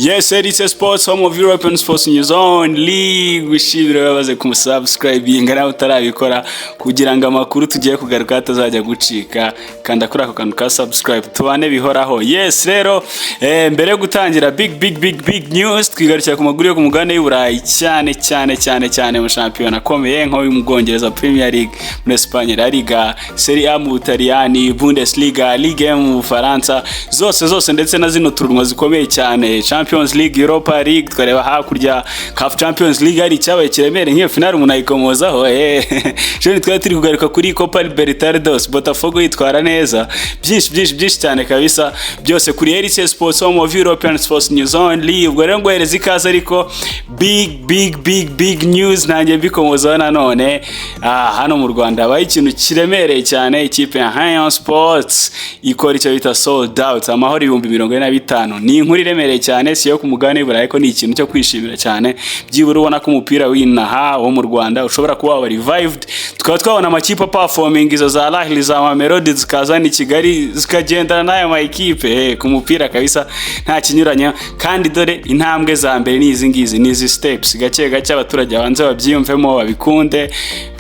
Yes, Elite Sports, home of European Sports News Only. Gushimira babaze kumusubscribinga nawe utarabikora, kugira ngo amakuru tugiye kugaruka atazajya gucika. Kanda kuri ako kantu ka subscribe, tubane bihoraho. Yes, rero mbere yo gutangira big big big big news, twigarukira ku maguru yo ku mugabane w'i Burayi, cyane cyane cyane cyane mu shampiyona akomeye nko mu Bwongereza Premier League, muri Espagne La Liga, Serie A mu Butaliyani, Bundesliga, Ligue 1 mu Bufaransa, zose zose, ndetse na zino tournois zikomeye cyane, Champions League, Europa League. Twareba hakurya CAF Champions League, hari icyabaye kiremereye nk'iyo finale umuntu ayikomozaho. Jeune twari turi kugaruka kuri Copa Libertadores, Botafogo yitwara neza, byinshi byinshi byinshi cyane kabisa, byose kuri Elite Sports, home of European Sports News Only. Ubwo rero ngohereza ikaze, ariko big big big big news ntangiye mbikomozaho nanone. Hano mu Rwanda habaye ikintu kiremereye cyane, ikipe ya Rayon Sports ikora icyo bita sold out, amahoro 45,000. Ni inkuru iremereye cyane, si yo ku mugabane w'i Burayi, ko ni ikintu cyo kwishimira cyane. Byibura ubona ko umupira w'inaha wo mu Rwanda ushobora kuba waba revived, tukaba twabona amakipe performing, izo za Al Ahly, za Mamelodi zikaza i Kigali zikagendana n'aya ma ekipe ku mupira kabisa, nta kinyuranya. Kandi dore intambwe za mbere ni izi ngizi, ni izi steps, gake gake abaturage banze babyiyumvemo, babikunde,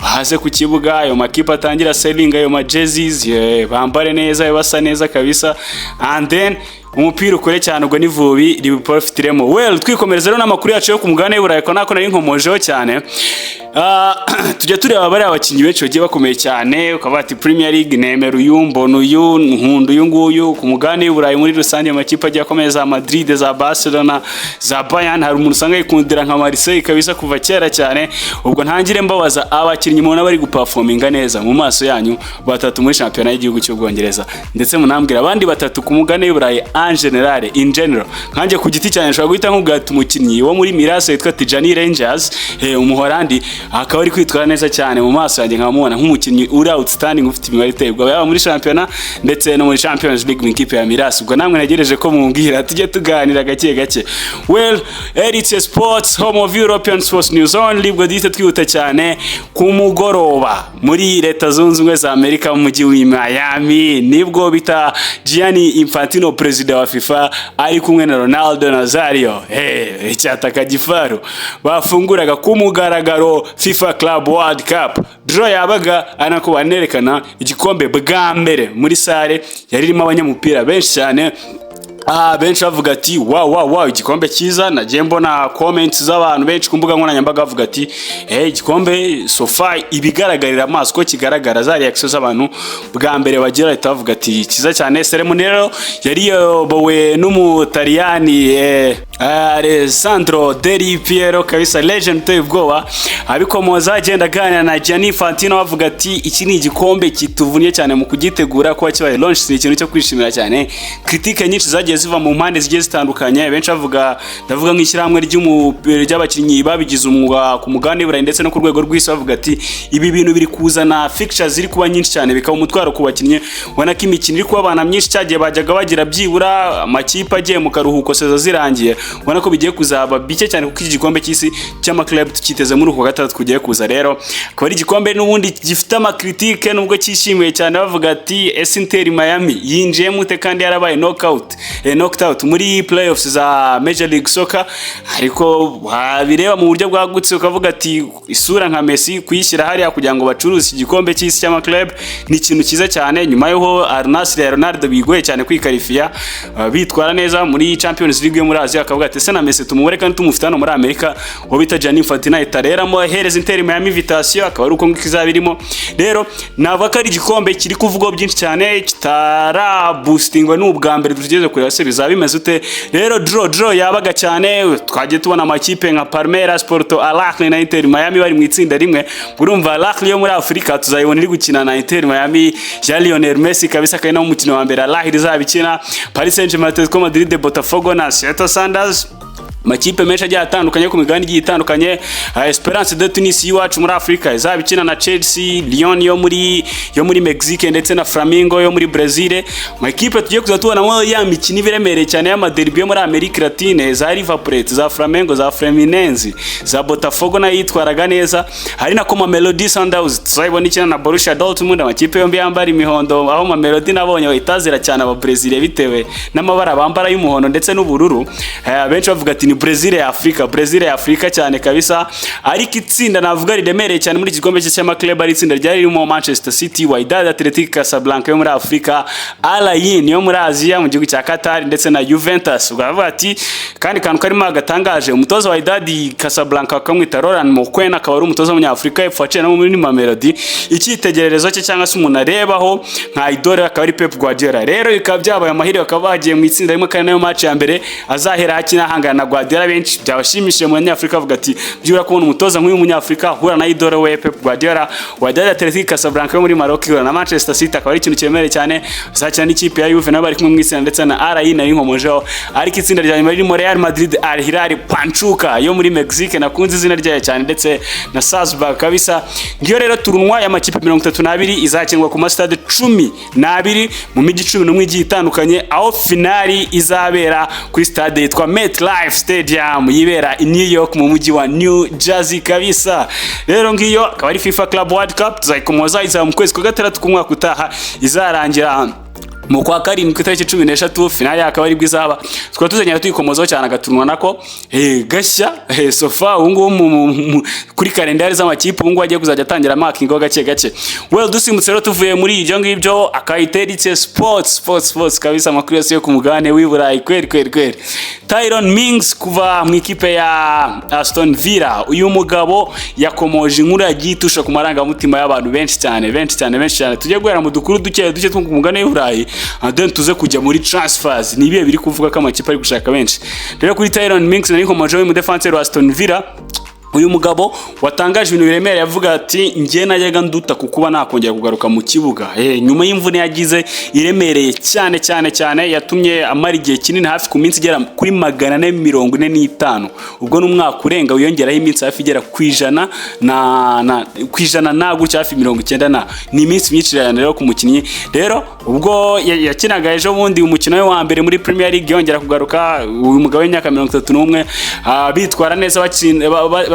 baze ku kibuga, ayo makipe atangira selling ayo ma jerseys, bambare neza, basa neza kabisa, and then umupira ukore cyane, ubwo n'Ivubi ribiprofitiremo. Well, twikomereza rero n'amakuru yacu yo ku mugabane w'i Burayi, ko nako nari nkomojeho cyane. Tujya tureba bariya abakinnyi benshi bagiye bakomeye cyane, ukavuga ati Premier League nemera uyu, mbona uyu, nkunda uyu nguyu. Ku mugabane w'i Burayi muri rusange, amakipe agiye akomeye, za Madrid, za Barcelona, za Bayern, hari umuntu usanga yikundira nka Marseille kabisa kuva kera cyane. Ubwo ntangire mbabaza abakinnyi mubona bari guperforminga neza mu maso yanyu, batatu muri shampiyona y'igihugu cy'Ubwongereza, ndetse munambwira abandi batatu ku mugabane w'i Burayi en general, in general. Nkanjye ku giti cyanjye nshobora guhita nkubwira ati umukinnyi wo muri Milan witwa Tijjani Reijnders, umuhorandi, akaba ari kwitwara neza cyane mu maso yanjye, nkamubona nk'umukinnyi uri outstanding, ufite imibare iteye ubwoba, yaba muri shampiyona ndetse no muri Champions League mu ikipe ya Milan. Ubwo namwe ntegereje ko mumbwira, tujye tuganira gake gake. Well, Elite Sports, home of European Sports News Only. Ubwo duhite twihuta cyane, ku mugoroba muri Leta Zunze Ubumwe za Amerika, mu mujyi wa Miami, nibwo bita Gianni Infantino, perezida wa FIFA, ari kumwe na Ronaldo Nazario, hey, icyataka gifaru, bafunguraga ku mugaragaro FIFA Club World Cup. Draw yabaga anako banerekana igikombe bwa mbere muri salle yari irimo abanyamupira benshi cyane. Benshi bavuga ati wow, igikombe cyiza. Nagiye mbona comments z'abantu benshi ku mbuga nkoranyambaga bavuga ati hey, igikombe so far ibigaragarira amaso ko kigaragara, za reaction z'abantu bwa mbere bagira bahita bavuga ati cyiza cyane. Ceremony rero yari yobowe n'umutaliyani Alessandro Del Piero kabisa, legend uteye ubwoba, abikomoza agenda aganira na Gianni Infantino, bavuga ati iki ni igikombe kituvunnye cyane mu kugitegura, kuba kibaye launch ni ikintu cyo kwishimira cyane. Critique nyinshi zagiye ziva mu mpande zigiye zitandukanye, benshi bavuga, ndavuga nk'ishyirahamwe ry'abakinnyi babigize umwuga ku mugabane w'Iburayi ndetse no ku rwego rw'isi, bavuga ati ibi bintu biri kuzana fixtures ziri kuba nyinshi cyane, bikaba umutwaro ku bakinnyi. Ubona ko imikino iri kubabana myinshi, cyagiye bajyaga bagira byibura amakipe agiye mu karuhuko saison zirangiye, ubona ko bigiye kuzaba bike cyane, kuko iki gikombe cy'isi cy'amaclub tukiteze muri uku gatandatu kugiye kuza. Rero akaba ari igikombe n'ubundi gifite amacritique, nubwo cyishimiwe cyane, bavuga ati ese Inter Miami yinjiyemo ute kandi yarabaye knocked out muri playoffs za Major League Soccer? Ariko wabireba mu buryo bwagutse ukavuga ati isura nka Messi kuyishyira hariya kugira ngo bacuruze iki gikombe cy'isi cy'amaclub ni ikintu cyiza cyane, nyuma y'aho Al Nassr ya Ronaldo bigoye cyane kwikarifiya, bitwara neza muri Champions League yo muri Aziya, akavuga ati ese na Messi tumubure kandi tumufite hano muri Amerika? Uwo bita Gianni Infantino ahita rero amuhereza Inter Miami invitation, akaba ari uko nguko izaba irimo. Rero navuga ko ari igikombe kiri kuvugwaho byinshi cyane, kitaraboostingwa, ni ubwa mbere tugeze kureba se bizaba bimeze ute. Rero draw yabaga cyane, twagiye tubona amakipe nka Palmeiras, Porto, Al Ahly na Inter Miami bari mu itsinda rimwe. Urumva Al Ahly yo muri Afurika tuzayibona iri gukina na Inter Miami ya Lionel Messi kabisa, kandi no mu mukino wa mbere Al Ahly izaba ikina, Paris Saint-Germain, Atletico Madrid, Botafogo na Seattle Sounders. Amakipe menshi agiye atandukanye ku migabane igiye itandukanye, Esperance de Tunis y'iwacu muri Afrika izaba ikina na Chelsea, Lyon yo muri Mexique ndetse na Flamengo yo muri Brazil. Amakipe tugiye kuza tubonamo ya mikino iba iremereye cyane y'amaderbi yo muri Amerika Latine, za River Plate, za Flamengo, za Fluminense, za Botafogo nayo yitwaraga neza. Hari na Mamelodi Sundowns tuzayibona ikina na Borussia Dortmund, amakipe yombi yambara imihondo, aho Mamelodi nabonye itazira cyane aba Brazil bitewe n'amabara bambara y'umuhondo ndetse n'ubururu. Benshi bavuga ati ni Brazil ya Afrika, Brazil ya Afrika cyane kabisa. Ariko itsinda navuga riremereye cyane muri iki gikombe cy'ama club ari itsinda ryari ririmo Manchester City, Wydad Athletic Casablanca yo muri Afrika, Al Ain yo muri Aziya mu gihugu cya Qatar ndetse na Juventus. Ukavuga ati kandi kantu karimo gatangaje, umutoza wa Wydad Casablanca bakamwita Roland Mokwena, akaba ari umutoza w'umunyafurika y'Epfo waciye no muri Mamelodi. Icyitegererezo cye cyangwa se umuntu arebaho nka idole akaba ari Pep Guardiola. Rero bikaba byabaye amahirwe bakaba bagiye mu itsinda rimwe, kandi nayo match ya mbere azahera akina ahangana na Guardiola. Benshi byabashimishije mu banyafurika, bavuga ati byura kubona umutoza nk'uyu munyafurika ahura na idole we Pep Guardiola. Wydad Athletic Casablanca yo muri Maroc ihura na Manchester City, akaba ari ikintu cyemereye cyane. Bazakina n'ikipe ya Juve nabo bari kumwe mu itsinda ndetse na Al Ain nari nkomojeho. Ariko itsinda rya nyuma ririmo Real Madrid, Al Hilal, Pachuca yo muri Mexique, nakunze izina ryayo cyane, ndetse na Salzburg kabisa. Ngiyo rero tournoi y'amakipe 32 izakinwa ku masitade 12 mu mijyi 11 igiye itandukanye, aho finali izabera kuri stade yitwa MetLife Stadium yibera i New York mu mujyi wa New Jersey kabisa. Rero ngiyo akaba ari FIFA Club World Cup, tuzayikomoza, izaba mu kwezi kwa gatandatu k'umwaka utaha, izarangira mu kwa karindwi ku itariki 13, finali akaba aribwo izaba. Tukaba tuzagenda tuyikomozaho cyane agatunwa nako gashya. So far ubu ngubu kuri kalendari z'amakipe ubu ngubu agiye kuzajya atangira makingo gake gake. Well, dusimbutse rero tuvuye muri ibyo ngibyo, akayiteritse sports, sports, sports kabisa, amakuru yose yo ku mugabane w'i Burayi kweri kweri kweri. Tyrone Mings kuva mu ikipe ya Aston Villa, uyu mugabo yakomoje inkuru yagiye itusha ku marangamutima y'abantu benshi cyane, benshi cyane, benshi cyane. Tujye guhera mu dukuru duke duke two ku mugabane w'i Burayi, and then tuze kujya muri transfers, ni ibihe biri kuvuga ko amakipe ari gushaka benshi. Rero kuri Tyrone Mings nari nkomoje, w'umudefanseri wa Aston Villa, uyu mugabo watangaje ibintu biremereye avuga ati njye najyaga nduta ku kuba nakongera kugaruka mu kibuga nyuma y'imvune yagize iremereye cyane cyane cyane, yatumye amara igihe kinini, hafi ku minsi igera kuri 445, ubwo ni umwaka urenga wiyongeraho iminsi hafi igera ku ijana na ku ijana na gutya, hafi 90 na, ni iminsi myinshi cyane rero ku mukinnyi. Rero ubwo yakinaga ejo bundi umukino we wa mbere muri Premier League yongera kugaruka, uyu mugabo w'imyaka 31, bitwara neza,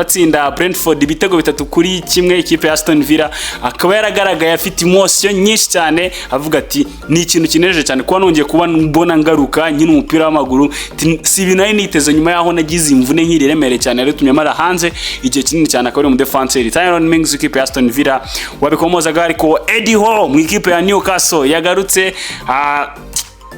batsinda Brentford ibitego 3-1, ikipe ya Aston Villa, akaba yaragaragaye afite emotion nyinshi cyane, avuga ati ni ikintu kinejeje cyane kuba nongeye kuba mbona ngaruka nkina umupira w'amaguru. Si ibintu nari niteze nyuma yaho nagize imvune nk'iri iremereye cyane yari mara hanze igihe kinini cyane. Akaba ari umudefanseri Tyrone Mings w'ikipe ya Aston Villa wabikomozaga. Ariko Eddie Howe mu ikipe ya Newcastle yagarutse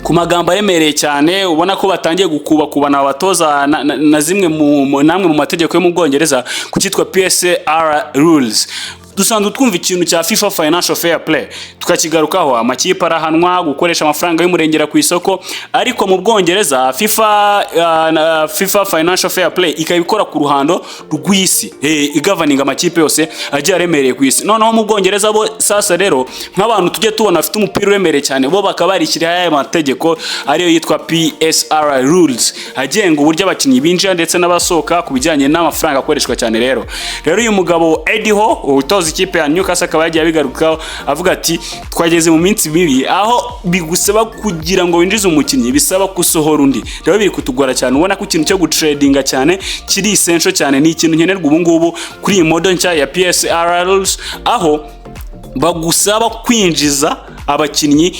ku magambo aremereye cyane, ubona ko batangiye gukubakubana abatoza na zimwe mu namwe mu mategeko yo mu Bwongereza ku cyitwa PSR rules. Dusanzwe twumva ikintu cya FIFA Financial Fair Play, tukakigarukaho, amakipe arahanwa gukoresha amafaranga y'umurengera ku isoko. Ariko mu Bwongereza FIFA, FIFA Financial Fair Play ikaba ikora ku ruhando rw'isi, igavaninga amakipe yose agiye aremereye ku isi. Noneho mu Bwongereza bo sasa rero, nk'abantu tujye tubona bafite umupira uremereye cyane, bo bakaba barishyiriyeho aya mategeko ariyo yitwa PSR rules, agenga uburyo abakinnyi binjira ndetse n'abasohoka ku bijyanye n'amafaranga akoreshwa cyane. Rero uyu mugabo Eddie Howe utoza ikipe ya Newcastle akaba yagiye abigarukaho, avuga ati twageze mu minsi mibi aho bigusaba kugira ngo winjize umukinnyi bisaba gusohora undi. Rero biri kutugora cyane, ubona ko ikintu cyo gutradinga cyane kiri essential cyane, ni ikintu nkenerwa ubu ngubu kuri iyi model nshya ya PSR rules, aho bagusaba kwinjiza abakinnyi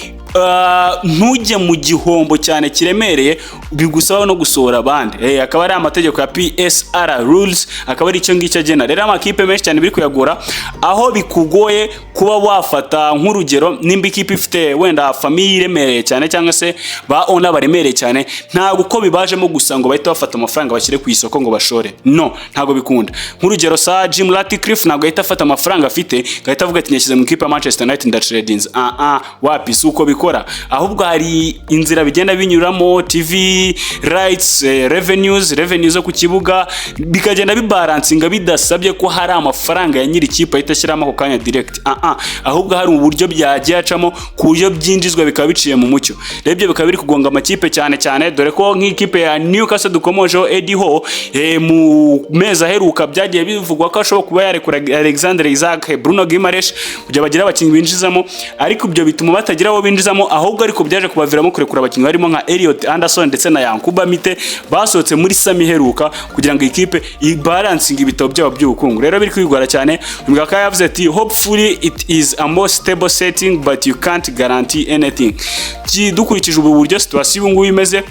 ntujye mu gihombo cyane kiremereye, bigusaba no gusohora abandi. Akaba ari amategeko ya PSR rules, akaba ari icyo ngicyo agena. Rero amakipe menshi cyane biri kuyagora, aho bikugoye kuba wafata nk'urugero nimba ikipe ifite wenda famille iremereye cyane cyangwa se ba owner baremereye cyane, ntabwo uko bibajemo gusa ngo bahite bafata amafaranga bashyire ku isoko ngo bashore, no ntabwo bikunda. Nk'urugero sa Jim Ratcliffe ntabwo ahita afata amafaranga afite ngahita avuga ati nyashyize mu ikipe ya Manchester United, ndatradinze. Ah ah, wapi, si uko bikora. bikora, ahubwo hari inzira bigenda binyuramo: TV rights, revenues zo ku kibuga, bikagenda bibalancinga bidasabye ko hari amafaranga ya nyiri ikipe ahita ashyiramo ako kanya direct. Ahubwo hari uburyo byagiye acamo ku buryo byinjizwa bikaba biciye mu mucyo. Rero ibyo bikaba biri kugonga amakipe cyane cyane, dore ko nk'ikipe ya Newcastle dukomojeho, Eddie Howe, mu mezi aheruka byagiye bivugwa ko ashobora kuba yarekura Alexander Isak, Bruno Guimaraes, kugira bagire abakinnyi binjizamo, ariko ibyo bituma batagira abo binjizamo. Ahubwo ariko byaje kubaviramo kurekura abakinnyi barimo nka Elliot Anderson ndetse na Yankuba Minteh basohotse muri summer iheruka, kugira ngo ikipe ibalancinge ibitabo byabo by'ubukungu. Rero biri kwigora cyane. Uyu akaba yavuze ati: "Hopefully it is a more stable setting, but you can't guarantee anything." Dukurikije ubu buryo situation ubu ngubu imeze,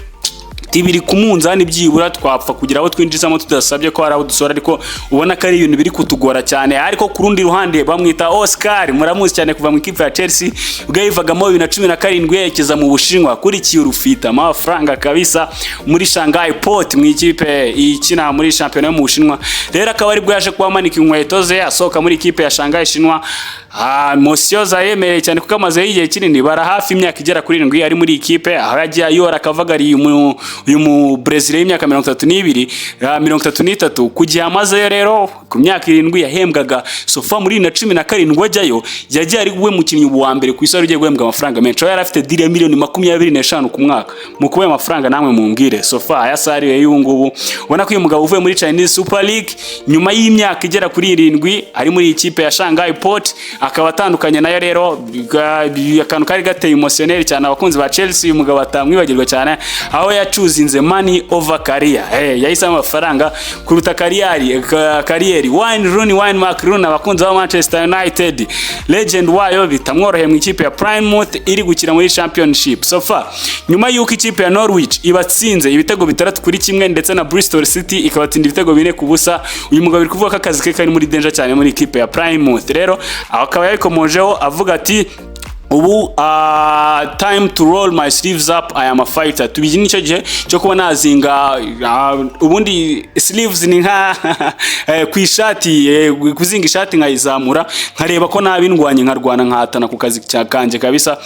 biri ku munzani, byibura twapfa kugira aho twinjizamo tudasabye ko hari aho dusora, ariko ubona ko ari ibintu biri kutugora cyane. Ariko ku rundi ruhande bamwita Oscar, muramuzi cyane kuva mu ikipe ya Chelsea ubwo yivagamo 2017 yerekeza mu Bushinwa, akurikiye urufita amafaranga kabisa muri Shanghai Port, mu ikipe ikina muri shampiyona yo mu Bushinwa. Rero akaba aribwo yaje kuba amanika inkweto ze, asohoka muri ikipe ya Shanghai Shenhua. Mosiyo zayemereye cyane kuko amazeho igihe kinini, bara hafi imyaka igera kuri 7 ari muri ikipe, aho yagiye ayora akavagari. Uyu mu Brazil y'imyaka 32, 33 ku gihe amazeyo. Rero ku myaka 7 yahembwaga so far muri 2017 ajyayo, yagiye ari we mukinnyi wa mbere ku isi wari ugiye guhembwa amafaranga menshi, aho yari afite deal ya miliyoni 25 ku mwaka. Mu kuba ayo mafaranga namwe mumbwire so far aya salary y'ubu ngubu. Ubona ko uyu mugabo uvuye muri Chinese Super League nyuma y'imyaka igera kuri 7 ari muri iyi kipe ya Shanghai Port, akaba atandukanye nayo. Rero akantu kari gateye emotionnel cyane abakunzi ba Chelsea, uyu mugabo atamwibagirwa cyane, aho yachoosinze money over career, yahisemo amafaranga kuruta career. Wayne Rooney, Wayne Mark Rooney, abakunzi ba Manchester United, legend wayo, bitamworoheye mu ikipe ya Plymouth iri gukina muri Championship. So far nyuma y'uko ikipe ya Norwich ibatsinze ibitego 6-1 ndetse na Bristol City ikabatsinda ibitego 4-0, uyu mugabo biri kuvuga ko akazi ke kari muri danger cyane muri ikipe ya Plymouth. Rero aho akaba yabikomojeho avuga ati: "Ubu time to roll my sleeves up, I am a fighter." Tubizi nicyo gihe cyo kuba nazinga, ubundi sleeves ni nka ku ishati, kuzinga ishati nkayizamura, nkareba ko nabindwanye, nkarwana, nkahatana ku kazi kanjye kabisa.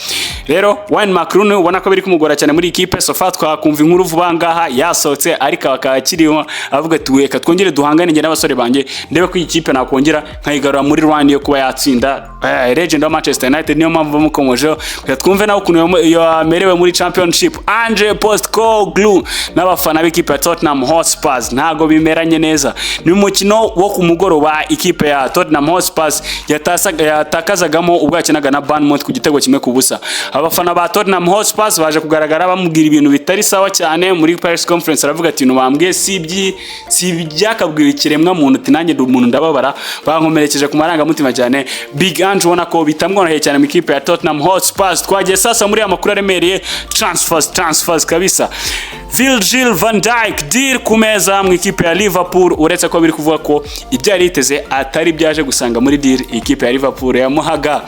Rero Wayne Mark Rooney ubona ko biri kumugora cyane muri ikipe. So far twakumva inkuru vuba ngaha yasohotse, ariko akaba akiriho avuga ati: "Reka twongere duhangane njye n'abasore banjye, ndebe ko iyi kipe nakongera nkayigarura muri run yo kuba yatsinda." Legend wa Manchester United, niyo mpamvu bamukomojeho kugira twumve nawe ukuntu yamerewe muri Championship. Ange Postecoglou n'abafana b'ikipe ya Tottenham Hotspurs ntago bimeranye neza. Ni umukino wo ku mugoroba ikipe ya Tottenham Hotspurs yatakazagamo ubwo yakinaga na Bournemouth ku gitego 1-0. Abafana ba Tottenham Hotspurs baje kugaragara bamubwira ibintu bitari sawa cyane muri press conference. Aravuga ati: "Ibintu bambwiye si ibyakabwiwe ikiremwa muntu," ati: "Nanjye ndi umuntu, ndababara, bankomerekeje ku marangamutima cyane." Big Ange ubona ko bitamworoheye cyane mu ikipe ya Tottenham Hotspurs. Twagiye sasa muri aya makuru aremereye, transfers, transfers kabisa. Virgil van Dijk, deal ku meza mu ikipe ya Liverpool, uretse ko biri kuvuga ko ibyo yari yiteze atari byaje gusanga muri deal ikipe ya Liverpool yamuhaga.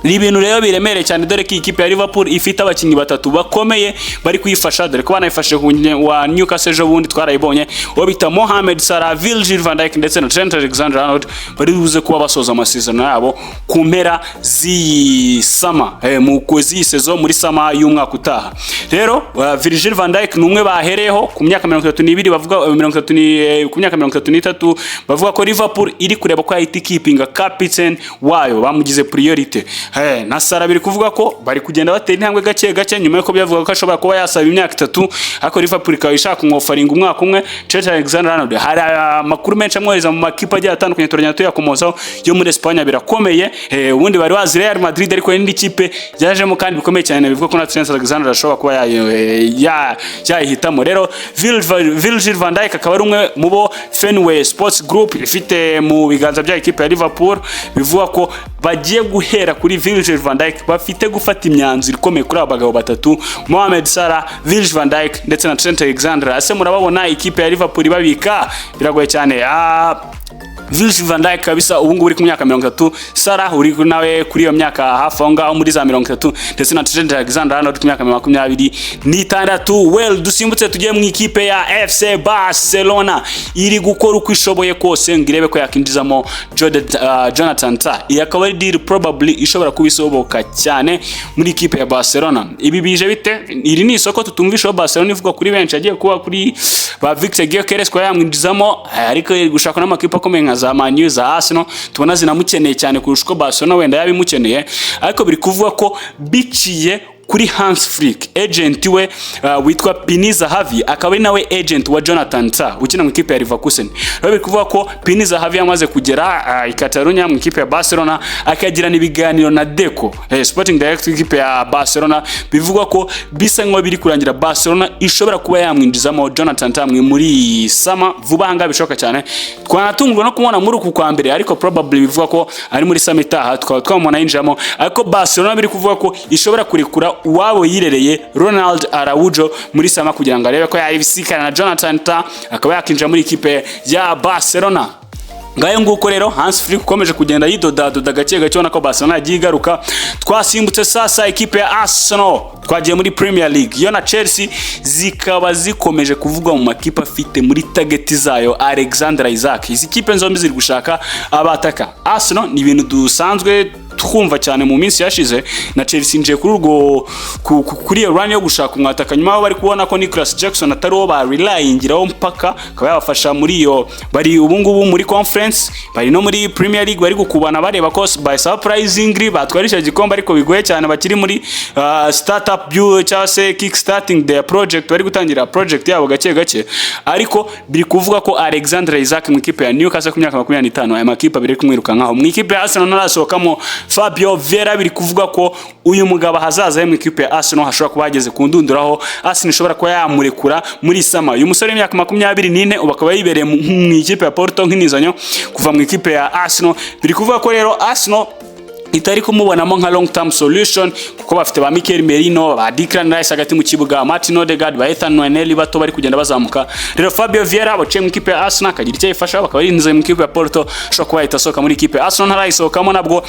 Ni ibintu rero biremereye cyane, dore ko iyi kipe ya Liverpool ifite abakinnyi batatu bakomeye bari kuyifasha, dore ko banayifashe ku wa Newcastle ejo bundi twarayibonye, uwo bita Mohamed Salah, Virgil van Dijk ndetse na Trent Alexander-Arnold, bari buze kuba basoza amasezerano yabo ku mpera z'iyi summer, mu z'iyi saison, muri summer y'umwaka utaha. Rero Virgil van Dijk ni umwe bahereyeho ku myaka 32, bavuga mirongo itatu ni ku myaka 33, bavuga ko Liverpool iri kureba ko yahita ikeepinga captain wayo, bamugize priority. Na Salah biri kuvuga ko bari kugenda batera intambwe gake gake, nyuma yuko byavuga ko ashobora kuba yasaba imyaka 3, ariko Liverpool ikaba ishaka kumwofferinga umwaka umwe. Trent Alexander-Arnold hari amakuru menshi amwohereza mu makipe agiye atandukanye, turagenda tuyakomozaho, yo muri Espagne birakomeye. Ubundi bari bazi Real Madrid, ariko n'indi kipe yajemo kandi bikomeye cyane, bivuga ko na Trent Alexander ashobora kuba yayihitamo. Rero Virgil van Dijk akaba ari umwe mu bo Fenway Sports Group ifite mu biganza bya ikipe ya Liverpool. Bivuga ko bagiye guhera kuri Virgil van Dijk, bafite gufata imyanzuro ikomeye kuri aba bagabo batatu: Mohamed Salah, Virgil van Dijk ndetse na Trent Alexander. Ese murababona ikipe ya Liverpool ibabika? Biragoye cyane. Virgil van Dijk kabisa ubu ngubu uri ku myaka 30, Salah uri nawe kuri iyo myaka hafi aho ngaho muri za 30, ndetse na Trent Alexander-Arnold uri ku myaka 26. Well, dusimbutse tugiye mu ikipe ya FC Barcelona. Iri gukora uko ishoboye kose ngo irebe ko yakinjizamo Jonathan Tah. Iyi akaba ari deal probably ishobora kuba isoboka cyane muri ikipe ya Barcelona. Ibi bije bite? Iri ni isoko tutumvishaho Barcelona ivuga kuri benshi, yagiye kuba kuri ba Victor Gyökeres kwa yamwinjizamo, ariko iri gushaka n'amakipe akomeye nka za Man U, za Arsenal, tubona zinamukeneye cyane kurusha uko Barcelona wenda yabimukeneye. Ariko biri kuvuga ko biciye kuri Hans Flick, agent we witwa Pini Zahavi, akaba ari nawe agent wa Jonathan Tah ukina mu ikipe ya Leverkusen. Rero biri kuvuga ko Pini Zahavi yamaze kugera i Catalonia mu ikipe ya Barcelona, akagirana ibiganiro na Deco, sporting director w'ikipe ya Barcelona. Bivugwa ko bisa nkaho biri kurangira, Barcelona ishobora kuba yamwinjizamo Jonathan Tah muri summer vuba aha ngaha, bishoboka cyane. Twanatungurwa no kumubona muri uku kwa mbere, ariko probably bivuga ko ari muri summer itaha tukaba twamubona yinjiramo. Ariko Barcelona biri kuvuga ko ishobora kurekura uwabo yirereye Ronald Araujo muri summer kugira ngo arebe ko yabisikana na Jonathan Tah, akaba yakinjira muri ikipe ya Barcelona. Ngayo nguko rero, Hans Flick ukomeje kugenda yidodadoda gake gake, ubona ko Barcelona yagiye igaruka. Twasimbutse sasa ikipe ya Arsenal, twagiye muri Premier League. Yo na Chelsea zikaba zikomeje kuvugwa mu makipe afite muri target zayo Alexander Isak. Izi kipe zombi ziri gushaka abataka. Arsenal ni ibintu dusanzwe twumva cyane mu minsi yashize, na Chelsea injiye kuri urwo kuri iyo run yo gushaka umwataka, nyuma aho bari kubona ko Nicholas Jackson atari uwo ba relyingiraho mpaka akaba yabafasha muri iyo. Bari ubu ngubu muri Conference, bari no muri Premier League, bari gukubana bareba ko by surprisingly batwara icyo gikombe, ariko bigoye cyane, bakiri muri startup cyangwa se kick starting their project, bari gutangira project yabo gake gake. Ariko biri kuvuga ko Alexander Isak mu ikipe ya Newcastle ku myaka 25, aya makipe abiri ari kumwirukankaho. Mu ikipe ya Arsenal ntarasohokamo Fabio Vieira. Biri kuvuga ko uyu mugabo ahazaza he mu ikipe ya Arsenal hashobora kuba hageze ku ndunduraho, Arsenal ishobora kuba yamurekura muri summer. Uyu musore w'imyaka 24 ubu akaba yibereye mu ikipe ya Porto nk'inizanyo kuva mu ikipe ya Arsenal. Biri kuvuga ko rero Arsenal itari kumubonamo nka long term solution, kuko bafite ba Mikel Merino, ba Declan Rice hagati mu kibuga, Martin Odegaard, ba Ethan Nwaneri bato bari kugenda bazamuka. Rero Fabio Vieira baciye mu ikipe ya Arsenal akagira icyo yifasha, bakaba yinjiye mu ikipe ya Porto, ashobora kuba yahita asohoka muri ikipe ya Arsenal. Ntarayisohokamo, nabwo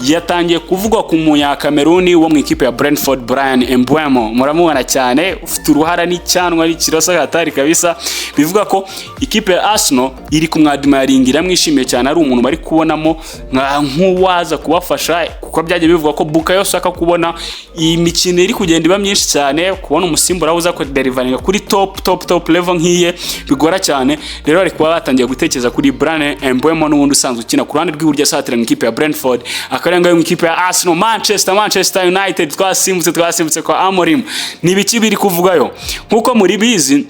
yatangiye kuvugwa ku munya Cameroon wo mu ikipe ya Brentford, Bryan Mbeumo. Muramubona cyane, ufite uruhara n'icyanwa n'ikirosa hatari kabisa. Bivuga ko ikipe ya Arsenal iri kumwadmiringa, iramwishimiye cyane, ari umuntu bari kubonamo nk'uwaza kubafasha, kuko byagiye bivugwa ko Bukayo Saka, kubona iyi mikino iri kugenda iba myinshi cyane, kubona umusimbura uza kudeliveringa kuri top top top level nk'iye bigora cyane. Rero bari kuba batangiye gutekereza kuri Bryan Mbeumo, n'ubundi usanzwe ukina ku ruhande rw'iburyo asatira mu ikipe ya Brentford, akarenga mu ikipe ya Arsenal. Manchester United, twasimbutse kwa Amorim. Ni ibiki biri kuvugayo? Nkuko muri bizi,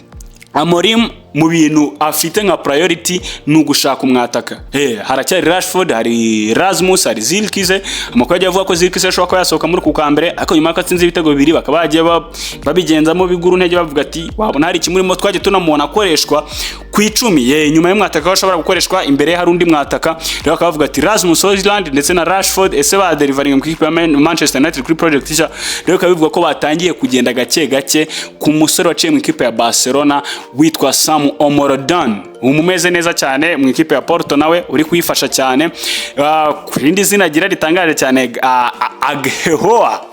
Amorim mu bintu afite nka priority ni ugushaka umwataka. Haracyari Rashford, hari Rasmus, hari Zirkzee. Amakuru yagiye avuga ko Zirkzee ashobora kuba yasohoka muri uku kwa mbere, ariko nyuma y'uko atsinze ibitego bibiri bakaba bagiye babigenzamo biguru ntege, bavuga ati wabona hari ikimurimo. Twagiye tunamubona akoreshwa ku 10 ye nyuma y'umwataka, aho ashobora gukoreshwa imbere ye hari undi mwataka. Rero bakaba bavuga ati Rasmus Højlund ndetse na Rashford, ese ba delivering mu ikipe ya Manchester United kuri project nshya? Rero bikaba bivuga ko batangiye kugenda gake gake ku musore waciye mu ikipe ya Barcelona witwa Samu Omorodion, umumeze neza cyane mu ikipe ya Porto, nawe uri kuyifasha cyane. Ku rindi zina agira ritangaje cyane, Aghehowa,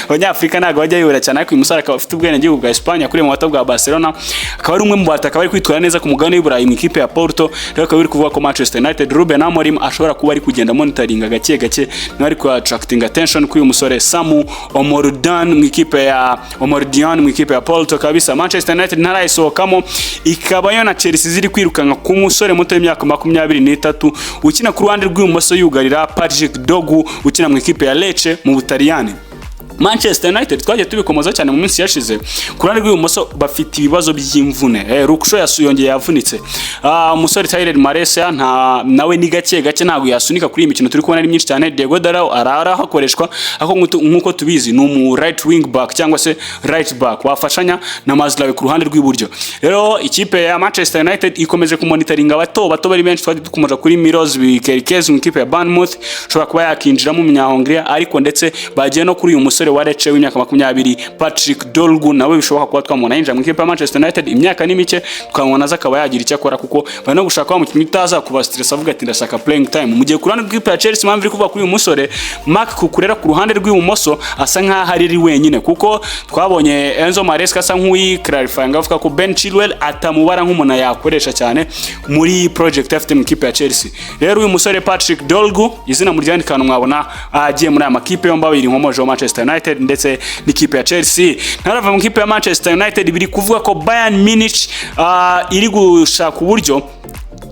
abanyafurika ntabwo bajya bibura cyane, ariko uyu musore akaba afite ubwenegihugu bwa Espagne, yakuriye mu bato bwa Barcelona, akaba ari umwe mu bataka bari kwitwara neza ku mugabane w'i Burayi mu ikipe ya Porto. Rero akaba biri kuvuga ko Manchester United, Ruben Amorim ashobora kuba ari kugenda monitoringa gake gake, nawe ari ku attracting attention kuri uyu musore Samu Omorodion mu ikipe ya Omorodion mu ikipe ya Porto kabisa. Manchester United ntarayisohokamo, ikaba yo na Chelsea ziri kwirukanka ku musore muto w'imyaka 23 ukina ku ruhande rw'ibumoso yugarira, Patrick Dorgu ukina mu ikipe ya Lecce mu Butaliyani. Manchester United twagiye tubikomoza cyane mu minsi yashize, ku ruhande rw'ibumoso bafite ibibazo by'imvune. Luke Shaw yongeye yavunitse. Umusore Tyrell Malacia nta nawe ni gake gake, ntabwo yasunika kuri iyi mikino turi kubona ari myinshi cyane. Diogo Dalot arara hakoreshwa, aho nk'uko tubizi ni umu right wing back cyangwa se right back wafashanya na Mazraoui ku ruhande rw'iburyo. Rero ikipe ya Manchester United ikomeje kumonitoringa abato bato bari benshi. Twagiye dukomoza kuri Milos Kerkez mu ikipe ya Bournemouth, ushobora kuba yakinjiramo umunyahongria, ariko ndetse bagiye no kuri uyu musore umusore wa Lecce w'imyaka 20, Patrick Dorgu, nawe bishoboka kuba twamubona yinjira mu ikipe ya Manchester United. Imyaka ni mike, twamubona aza akaba yagira icyo akora, kuko bari no gushaka wa mukinnyi utaza kuba stress, avuga ati: "Ndashaka playing time." Mu gihe ku ruhande rw'ikipe ya Chelsea, impamvu iri kuvuga kuri uyu musore Marc Cucurella ku ruhande rw'ibumoso, asa nkaho ari wenyine, kuko twabonye Enzo Maresca asa nk'uyi-clarifying, avuga ko Ben Chilwell atamubara nk'umuntu yakoresha cyane muri project afite mu ikipe ya Chelsea. Rero uyu musore Patrick Dorgu, izina muryandika ahantu, mwabona agiye muri aya makipe yombi abiri nkomoje, Manchester United ndetse n'ikipe ya Chelsea. Ntarava mu ikipe ya Manchester United, biri kuvuga ko Bayern Munich iri gushaka uburyo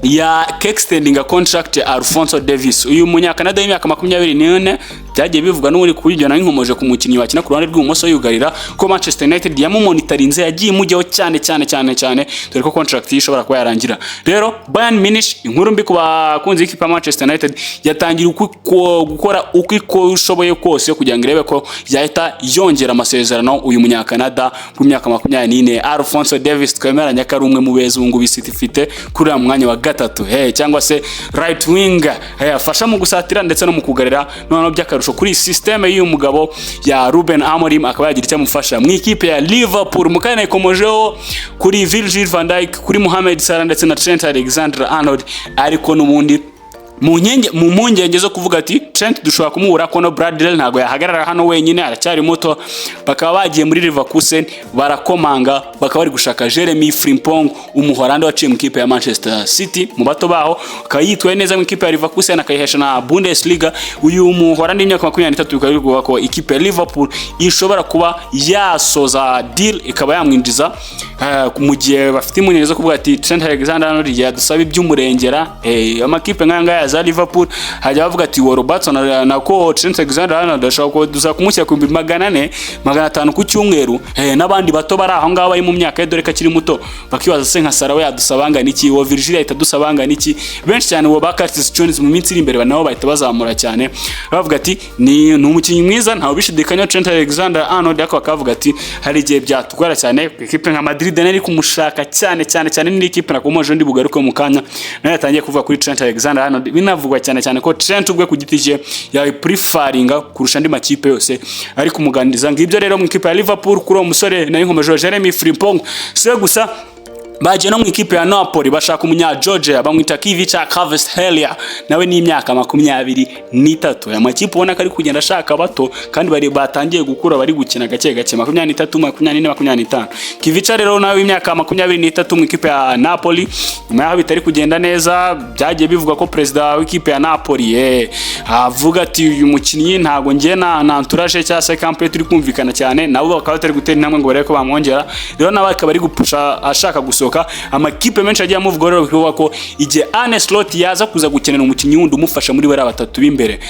ya extending contract ya Alphonso Davies, uyu munyakanada w'imyaka 24. Byagiye bivugwa n'uri kuri ibyo nawe nkomoje ku mukinnyi wakina ku ruhande rw'ibumoso yugarira, ko Manchester United yamumonitarinze, yagiye imujyaho cyane cyane cyane cyane, dore ko contract ye ishobora kuba yarangira. Rero Bayern Munich, inkuru mbi ku bakunzi b'ikipe ya Manchester United, yatangiye gukora uko ishoboye kose kugira ngo irebe ko yahita yongera amasezerano uyu munyakanada w'imyaka 24, Alphonso Davies. Twemeranya ko ari umwe mu beza ubu ngubu City ifite kuri uriya mwanya wa gatatu, hey, cyangwa se right wing, hey, afasha mu gusatira ndetse no mu kugarira. Noneho by'akarusho kuri système y'uyu mugabo ya Ruben Amorim, akaba yagira icyo amufasha. Mu ikipe ya Liverpool, mu kanya ikomojeho kuri Virgil van Dijk, kuri Mohamed Salah ndetse na Trent Alexander-Arnold, ariko n'ubundi mu mpungenge zo kuvuga ati Trent dushobora kumubura, Conor Bradley ntabwo yahagarara hano wenyine, aracyari muto. Bakaba bagiye muri Leverkusen, barakomanga, bakaba bari gushaka Jeremy Frimpong, umuholandi waciye mu ikipe ya Manchester City mu bato baho, akaba yitwaye neza mu ikipe ya Leverkusen, akayihesha na Bundesliga. Uyu muholandi w'imyaka 23, bikaba biri kuvuga ko ikipe ya Liverpool ishobora kuba yasoza deal ikaba yamwinjiza, mu gihe bafite impungenge zo kuvuga ati Trent Alexander-Arnold yadusaba iby'umurengera. Amakipe nk'aya ngaya za Liverpool hajya bavuga ati wo Robertson na ko Trent Alexander-Arnold ashobora kuza kumushyira ku 400,000, 500,000 ku cyumweru, n'abandi bato bari aho ngaho bari mu myaka ye, dore ko akiri muto. Bakibaza se nka Salah we yadusaba angana iki? Wo Virgil ahita adusaba angana iki? Benshi cyane, uwo ba Curtis Jones mu minsi iri imbere nabo bahita bazamura cyane, bavuga ati ni umukinnyi mwiza, ntawe ubishidikanya, Trent Alexander-Arnold, ariko bakavuga ati hari igihe byatugora cyane. Ikipe nka Madrid nayo iri kumushaka cyane cyane cyane, n'indi kipe nakomoje ndi bugaruke mu kanya nayo yatangiye kuvuga kuri Trent Alexander-Arnold. Binavugwa cyane cyane ko Trent ubwe ku giti cye yayiprefaringa kurusha andi makipe yose ari kumuganiriza. Ngibyo rero mu ikipe ya Liverpool kuri uwo musore nari nkomeje, Jeremy Frimpong. Si we gusa, bagiye no mu ikipe ya Napoli, bashaka umunya Georgia bamwita Khvicha Kvaratskhelia, nawe ni imyaka 23. Aya makipe ubona ko ari kugenda ashaka bato kandi bari batangiye gukura, bari gukina gake gake, 23, 24, 25. Khvicha rero nawe w'imyaka 23 mu ikipe ya Napoli, nyuma yaho bitari kugenda neza, byagiye bivuga ko perezida w'ikipe ya Napoli avuga ati uyu mukinnyi ntago ngiye na entourage cyangwa se camp turi kumvikana cyane, nabo bakaba batari gutera intambwe ngo barebe ko bamwongera. Rero nawe akaba ari gupusha ashaka gusohoka. Amakipe menshi agiye amuvuga. Rero bikuvuga ko igihe Arne Slot yaza kuza gukenera umukinnyi wundi umufasha muri bariya batatu b'imbere,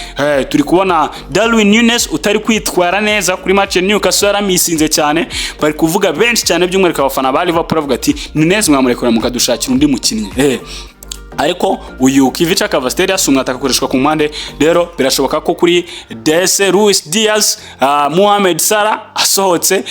turi kubona Darwin Nunez utari kwitwara neza kuri match ya Newcastle, yaramisinze cyane. Bari kuvuga benshi cyane, by'umwihariko abafana ba Liverpool, bavuga ati Nunez mwamurekura mukadushakira undi mukinnyi. Ariko uyu Khvicha Kvaratskhelia si umwataka, akoreshwa ku mpande. Rero birashoboka ko kuri Dese Luis Diaz, Mohamed Salah asohotse,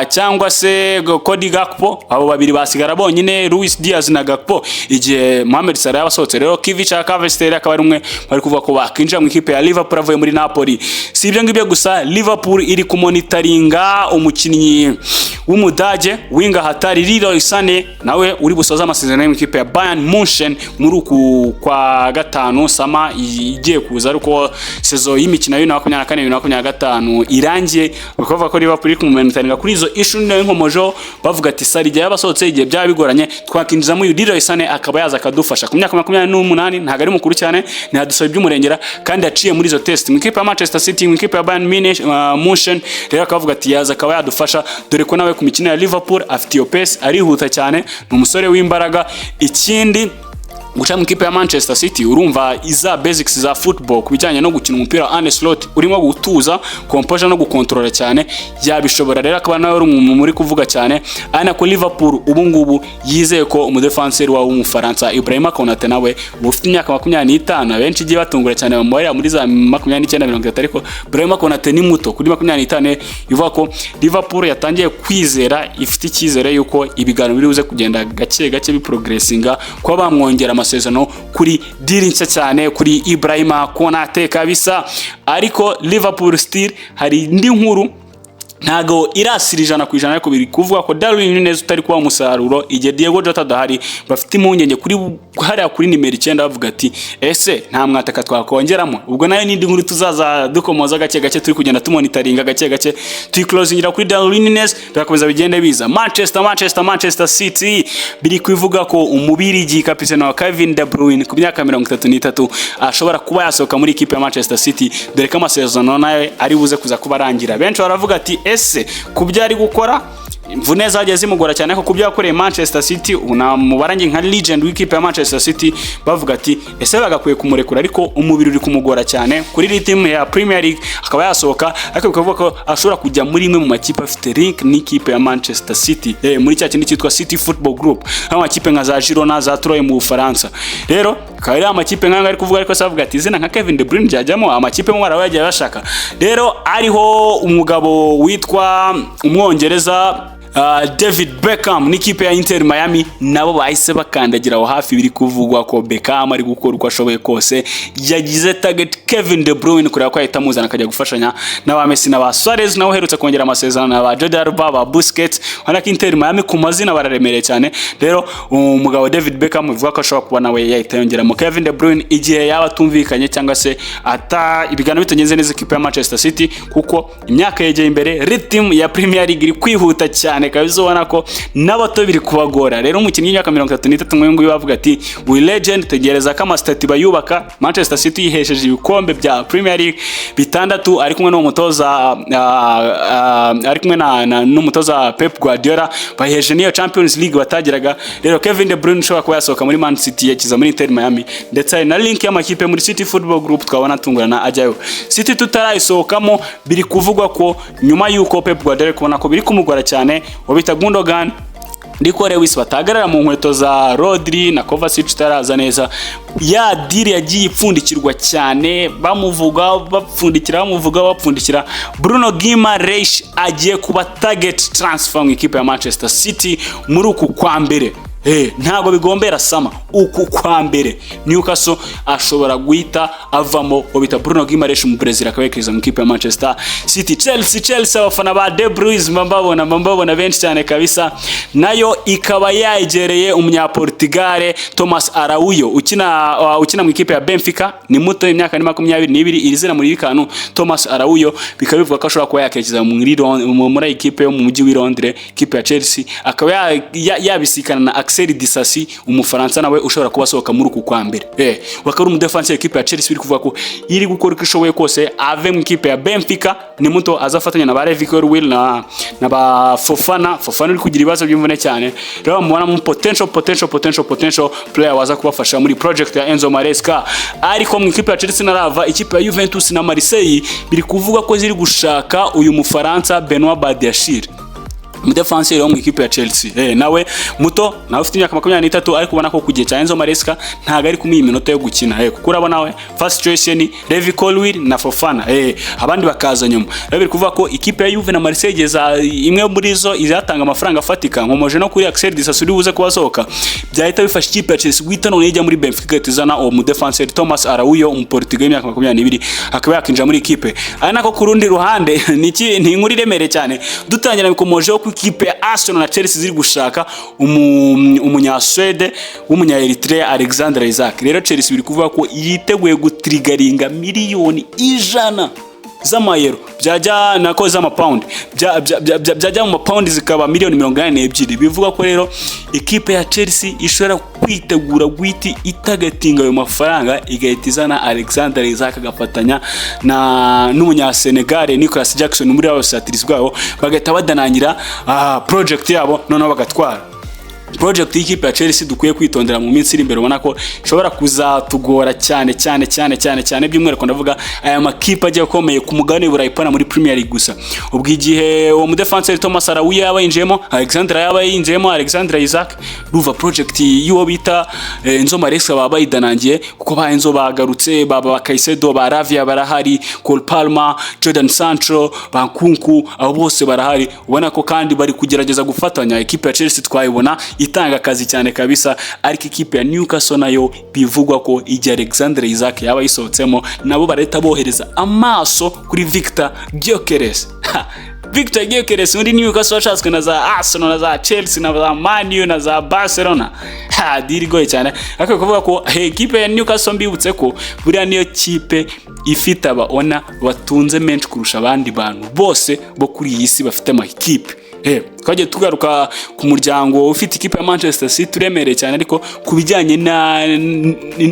cyangwa se Cody Gakpo, abo babiri basigara bonyine, Luis Diaz na Gakpo, igihe Mohamed Salah yaba asohotse. Rero Khvicha Kvaratskhelia akaba ari umwe bari kuvuga ko bakinjira mu ikipe ya Liverpool avuye muri Napoli. Si ibyo ngibyo gusa, Liverpool iri kumonitaringa umukinnyi w'Umudage winga hatari Leroy Sané, nawe uri busoza amasezerano mu ikipe ya Bayern Munchen muri uku kwa gatanu, summer igiye kuza, ariko saison y'imikino ya 2024, 2025 irangiye. Bakavuga ko Liverpool iri kumumonitaringa kuri izo issue nayo nkomojo, bavuga ati Salah igihe yabasohotse, igihe byaba bigoranye, twakinjizamo uyu Leroy Sané akaba yaza akadufasha. Ku myaka 28, ntabwo ari mukuru cyane, ntiyadusaba iby'umurengera, kandi yaciye muri izo test mu ikipe ya Manchester City, mu ikipe ya Bayern Munich, Munchen. Rero akavuga ati yaza akaba yadufasha, dore ko nawe ku mikino ya Liverpool afite iyo pace, arihuta cyane, ni umusore w'imbaraga. Ikindi, guca mu ikipe ya Manchester City, urumva iza basics za football ku bijyanye no gukina umupira wa Arne Slot urimo gutuza, composure no gukontorora cyane, yabishobora. Rero akaba nawe ari umuntu muri kuvuga cyane, ari nako Liverpool ubu ngubu yizeye ko umudefanseri wawe w'Umufaransa Ibrahima Konate, nawe ufite imyaka 25, abenshi igiye batungura cyane bamubarira muri za 29, 30, ariko Ibrahima Konate ni muto kuri 25. Ivuga ko Liverpool yatangiye kwizera, ifite icyizere yuko ibiganiro biri buze kugenda gake gake biprogressinga kuba bamwongera amasezerano. amasezerano kuri deal nshya cyane kuri Ibrahima Konate kabisa. Ariko Liverpool still hari indi nkuru, ntago irasira 100%, ariko biri kuvuga ko Darwin Nunez utari kuba umusaruro igihe Diego Jota adahari. Bafite impungenge kuri hariya kuri nimero 9, bavuga ati: "Ese nta mwataka twakongeramo?" Ubwo nayo n'indi nkuru tuzaza dukomoza gake gake, turi kugenda tumonitoringa gake gake, tuyiclosingira kuri Darwin Nunez, birakomeza bigende biza. Manchester City biri kuvuga ko Umubirigi kapitene wa Kevin De Bruyne ku myaka 33 ashobora kuba yasohoka muri ikipe ya Manchester City, dore ko amasezerano nawe ari buze kuza kuba arangira. Benshi baravuga ati: "Ese ku byo ari gukora, imvune zagiye zimugora cyane, ariko ku byo yakoreye Manchester City unamubarangi nka legend w'ikipe ya Manchester City," bavuga ati: "Ese bagakwiye kumurekura?" Ariko umubiri uri kumugora cyane kuri rythme ya Premier League, akaba yasohoka, ariko bikavuga ko ashobora kujya muri imwe mu makipe afite link n'ikipe ya Manchester City, muri cya kindi cyitwa City Football Group, aho amakipe nka za Girona, za Troyes mu Bufaransa. Rero akaba ari amakipe nk'ayo ari kuvuga, ariko se avuga ati izina nka Kevin De Bruyne ryajyamo amakipe mu mwara yagiye bashaka. Rero ariho umugabo witwa Umwongereza David Beckham n'ikipe ya Inter Miami nabo bahise bakandagira aho hafi. Biri kuvugwa ko Beckham ari gukora uko ashoboye kose, yagize target Kevin De Bruyne kureba ko yahita amuzana akajya gufashanya n'aba Messi na ba Suarez, nawe uherutse kongera amasezerano, na ba Jordi Alba, ba Busquets. Urabona ko Inter Miami ku mazina bararemereye cyane. Rero umugabo David Beckham bivuga ko ashobora kuba nawe yahita yongeramo Kevin De Bruyne igihe yaba atumvikanye cyangwa se ata ibiganiro bitagenze neza ikipe ya Manchester City, kuko imyaka yegeye imbere, rythm ya Premier League iri kwihuta cyane kabisa, ubona ko n'abato biri kubagora. Rero umukinnyi w'imyaka 33 nk'uyu nguyu bavuga ati: "We legend, tegereza ko amasitati bayubaka." Manchester City yihesheje ibikombe bya Premier League bitandatu, ari kumwe n'umutoza ari kumwe n'umutoza Pep Guardiola, baheje n'iyo Champions League batagiraga. Rero Kevin De Bruyne ushobora kuba yasohoka muri Man City yakiza muri Inter Miami, ndetse hari na link y'amakipe muri City Football Group twabona tungurana ajyayo. City tutarayisohokamo, biri kuvugwa ko nyuma y'uko Pep Guardiola ari kubona ko biri kumugora cyane, uwo bita Gundogan, Rico Lewis batahagarara mu nkweto za Rodri na Kovacic utaraza neza, ya deal yagiye ipfundikirwa cyane, bamuvuga bapfundikira, bamuvuga bapfundikira, Bruno Guimaraes agiye kuba target transfer mu ikipe ya Manchester City muri uku kwa mbere. Ntabwo bigombera sama uku kwa mbere, Newcastle ashobora guhita avamo uwo bita Bruno Guimaraes mu Brazil, akaba yerekeza mu ikipe ya Manchester City. Chelsea, abafana ba The Blues mba mbabona benshi cyane kabisa, nayo ikaba yegereye umunyaportugal Thomas Araujo ukina mu ikipe ya Benfica. Ni muto, imyaka ni 22. Iri zina muri bikanu Thomas Araujo bikaba bivuga ko ashobora kuba yakerekeza muri ikipe yo mu mujyi w'i Londres, ikipe ya Chelsea, akaba yabisikana na Axel Disasi, Umufaransa nawe ushobora kuba asohoka muri uku kwa mbere. Bakaba ari umudefansi w'ikipe ya Chelsea, biri kuvuga ko iri gukora uko ishoboye kose ave mu ikipe ya Benfica. Ni muto, azafatanya na ba Levi Colwill na ba Fofana. Fofana uri kugira ibibazo by'imvune cyane. Rero bamubona mu potential potential potential potential player waza kubafasha muri project ya Enzo Maresca. Ariko mu ikipe ya Chelsea narava, ikipe ya Juventus na Marseille biri kuvuga ko ziri gushaka uyu Mufaransa Benoit Badiashile, umudefanseri wo mu ikipe ya Chelsea. Nawe muto, nawe ufite imyaka 23, ariko ubona ko ku gihe cya Enzo Maresca ntabwo ari kumuha iminota yo gukina, kuko urabona we first choice ni Levi Colwill na Fofana, abandi bakaza nyuma. Rero biri kuvuga ko ikipe ya Juve na Marseille igeza imwe muri zo izatanga amafaranga afatika, nkomoje no kuri Axel Disasi uri buze kuba asohoka, byahita bifasha ikipe ya Chelsea guhita none ijya muri Benfica igahita izana uwo mudefanseri Thomas Araujo, Umuportugal w'imyaka 22, akaba yakinjira muri ikipe. Ari nako ku rundi ruhande ni inkuru iremereye cyane dutangira bikomojeho ko ikipe ya Arsenal na Chelsea ziri gushaka Umunyaswede w'umunya Eritrea Alexander Isak. Rero Chelsea biri kuvuga ko yiteguye gutriggeringa miliyoni 100 z'amayero, byajya nako z'amapawundi, byajya mu mapawundi zikaba miliyoni 82. Bivuga ko rero ikipe ya Chelsea ishobora kwitegura guhita itargetinga ayo mafaranga, igahita izana Alexander Isak agafatanya na n'Umunyasenegal Nicolas Jackson muri abo satirizi bwabo, bagahita badanangira project yabo, noneho bagatwara project y'ikipe ya Chelsea. Dukwiye kwitondera mu minsi iri imbere, ubona ko ishobora kuzatugora cyane cyane cyane cyane cyane, by'umwihariko ndavuga aya makipe agiye akomeye ku mugabane w'Uburayi, pana muri Premier League gusa. Ubwo igihe uwo mudefanseri Thomas Araujo yaba yinjiyemo, Alexander yaba yinjiyemo, Alexander Isak, ruva project y'uwo bita Enzo Maresca baba bayidanangiye, kuko ba Enzo bagarutse, baba ba Caicedo, ba Lavia barahari, Cole Palmer, Jordan Sancho, ba Nkunku, abo bose barahari. Ubona ko kandi bari kugerageza gufatanya. Ikipe ya Chelsea twayibona itanga akazi cyane kabisa. Ariko ikipe ya Newcastle nayo bivugwa ko igihe Alexander Isak yaba yisohotsemo, nabo barahita bohereza amaso kuri Victor Gyökeres. Ha! Victor Gyökeres muri Newcastle washatswe na za Arsenal, na za Chelsea, na za Man U, na za Barcelona. Ha, deal igoye cyane. Ariko kuvuga ko hey, ikipe ya Newcastle, mbibutse ko buriya niyo kipe ifite aba owner batunze menshi kurusha abandi bantu bose bo kuri iyi si bafite amakipe. Twagiye tugaruka ku muryango ufite ikipe ya Manchester City uremereye cyane, ariko ku bijyanye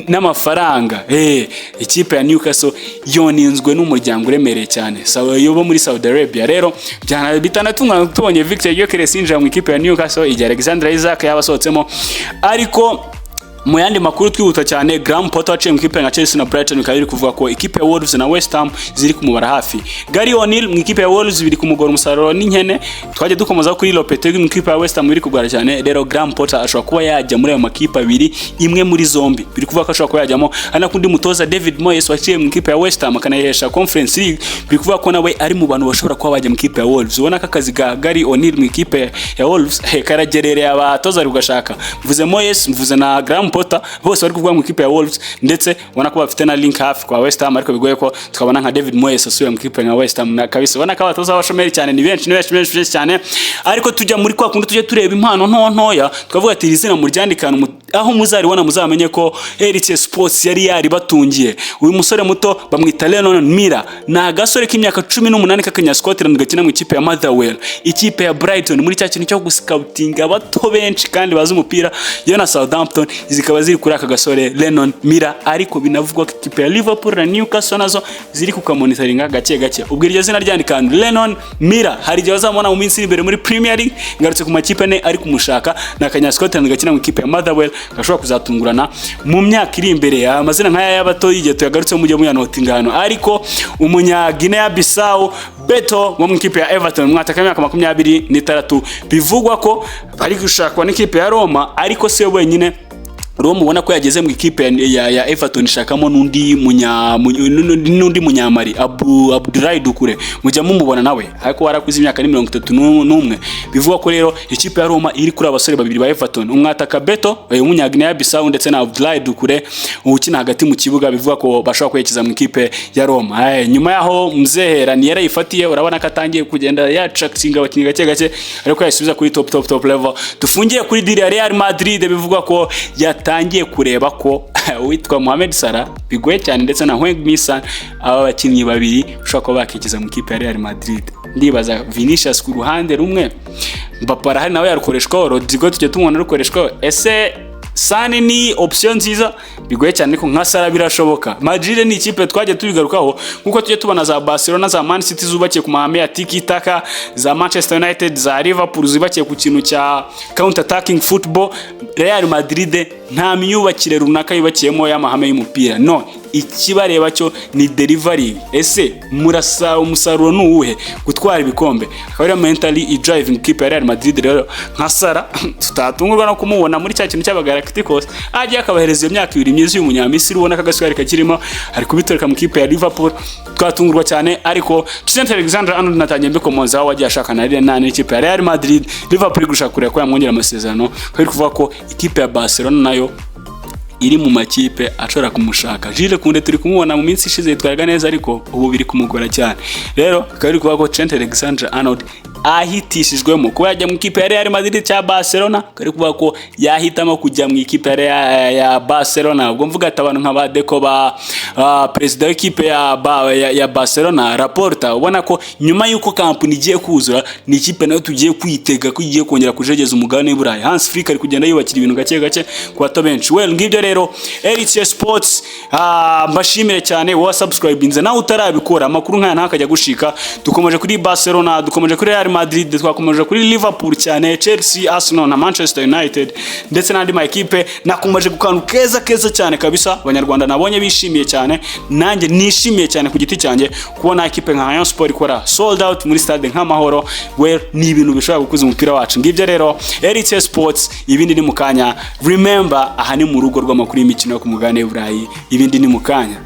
n'amafaranga, ikipe ya Newcastle yoninzwe n'umuryango uremereye cyane yo bo muri Saudi Arabia. Rero byana bitanatungana tubonye Victor Gyökeres yinjira mu ikipe ya Newcastle igihe Alexander Isak yaba asohotsemo. Ariko mu yandi makuru twihuta cyane, Graham Potter waciye mu ikipe nka Chelsea na Brighton, bikaba biri kuvuga ko ikipe ya Wolves na West Ham ziri kumubara hafi. Gary O'Neil mu ikipe ya Wolves biri kumugora umusaruro n'inkene. Twajya dukomoza kuri Lopetegui mu ikipe ya West Ham biri kugora cyane. Rero Graham Potter ashobora kuba yajya muri ayo makipe abiri, imwe muri zombi biri kuvuga ko ashobora kuba yajyamo. Hari n'undi mutoza David Moyes waciye mu ikipe ya West Ham akanayihesha Conference League, biri kuvuga ko nawe ari mu bantu bashobora kuba bajya mu ikipe ya Wolves. Ubona ko akazi ka Gary O'Neil mu ikipe ya Wolves karagerereye abatoza bari kugashaka. Mvuze Moyes, mvuze na Graham Potter, bose bari kuvuga mu ikipe ya Wolves, ndetse ubona ko bafite na link hafi kwa West Ham, ariko bigoye ko tukabona nka David Moyes asubiye mu ikipe nka West Ham na kabisa. Ubona ko abatoza b'abashomeri cyane ni benshi, ni benshi, benshi, benshi cyane. Ariko tujya muri kwa kundi tujya tureba impano nto ntoya, tukavuga ati iri zina muryandikana aho muzaribona muzamenye ko Elite Sports yari yaribatungiye. Uyu musore muto bamwita Lennon Miller, ni agasore k'imyaka 18 k'akanya Scotland gakina mu ikipe ya Motherwell. Ikipe ya Brighton muri cya kintu cyo guscoutinga abato benshi kandi bazi umupira, yo na Southampton zikaba ziri kuri aka gasore Lennon Miller. Ariko binavugwa ko ikipe ya Liverpool na Newcastle nazo ziri kukamonitoringa gake gake. Ubwo iryo zina ryandikana Lennon Miller, hari igihe bazamubona mu minsi iri imbere muri Premier League. Ngarutse ku makipe ane ari kumushaka, ni akanya Scotland gakina mu ikipe ya Motherwell, gashobora kuzatungurana mu myaka iri imbere. Amazina nk'aya y'abato igihe tuyagarutse mujye muyanotinga hano. Ariko umunya Guinea Bissau Beto wo mu ikipe ya Everton, mwataka w'imyaka 26, bivugwa ko bari gushakwa n'ikipe ya Roma, ariko si we wenyine. Roma ubona ko yageze mu ikipe ya Everton ishakamo n'undi munyamari Abu Abdoulaye Doucouré, mujya mumubona nawe, ariko warakuze imyaka ni 31. Bivugwa ko rero ikipe ya Roma iri kuri abasore babiri ba Everton, umwataka Beto umunya Guinea Bissau ndetse na Abdoulaye Doucouré ukina hagati mu kibuga, bivugwa ko bashobora kwerekeza mu ikipe ya Roma. Nyuma yaho mzehe Ranieri yifatiye, urabona ko atangiye kugenda yacakinga abakinnyi gake gake, ariko yasubiza kuri top top top level. Dufungiye kuri deal ya Real Madrid, bivugwa ko yatangiye kureba ko uwitwa Mohamed Salah bigoye cyane ndetse na Heung-min Son, aba bakinnyi babiri ushobora kuba bakikiza mu ikipe ya Real Madrid. Ndibaza Vinicius ku ruhande rumwe, Mbappe arahari nawe yarukoreshwaho, Rodrigo tujya tumubona rukoreshwaho. Ese Son ni option nziza? Bigoye cyane, ariko nka Salah birashoboka. Madrid ni ikipe twagiye tubigarukaho, nkuko tujye tubona za Barcelona, za Man City zubakiye ku mahame ya tiki taka, za Manchester United, za Liverpool zubakiye ku kintu cya counter attacking football. Real Madrid nta myubakire runaka yubakiyemo y'amahame y'umupira, no ikibareba cyo ni delivery. Ese murasa umusaruro ni uwuhe? Gutwara ibikombe. Akaba ari mentally i driving ikipe ya Real Madrid. Rero nka Salah tutatungurwa no kumubona muri cya kintu cy'aba Galacticos, ajya akabahereza iyo myaka 2 myiza y'umunyamisiri. Ubona ko agaswari kakirimo, ari kubitoreka mu kipe ya Liverpool, twatungurwa cyane. Ariko Trent Alexander-Arnold natangiye mbikomozaho, wagiye ashaka na Real n'ikipe ya Real Madrid. Liverpool gushaka kureba ko yamwongera amasezerano, kari kuvuga ko ikipe ya Barcelona nayo iri mu makipe ashobora kumushaka. Jules Koundé turi kumubona, mu minsi ishize yitwaraga neza, ariko ubu biri kumugora cyane. Rero bikaba biri kuvuga ko Trent Alexander-Arnold ahitishijwemo kuba yajya mu ikipe ya Real Madrid cya Barcelona, kari kuvuga ko yahitamo kujya mu ikipe ya Barcelona. Ubwo mvuga ati abantu nka ba Deco, ba perezida w'ikipe ya Barcelona Laporta, ubona ko nyuma y'uko Camp Nou igiye kuzura, ni ikipe nayo tugiye kwitega ko igiye kongera kujegeza umugabane w'i Burayi. Hans Flick ari kugenda yubakira ibintu gake gake ku bato benshi. Well, ngibyo rero Elite Sports, mbashimire cyane wowe subscribinze, nawe utarabikora amakuru nkaya ntakajya gushika. Dukomeje kuri Barcelona, dukomeje kuri Real Madrid, twakomeje kuri Liverpool cyane, Chelsea, Arsenal na Manchester United ndetse n'andi ma ekipe. Nakomeje ku kantu keza keza cyane kabisa abanyarwanda nabonye bishimiye cyane, nanjye nishimiye cyane ku giti cyanjye, kubona ekipe nka Rayon Sport ikora sold out muri stade nk'Amahoro. Well, ni ibintu bishobora gukuza umupira wacu. Ngibyo rero Elite Sports, ibindi ni mu kanya. Remember, aha ni mu rugo rw'amakuru y'imikino yo ku mugabane w'i Burayi, ibindi ni mu kanya.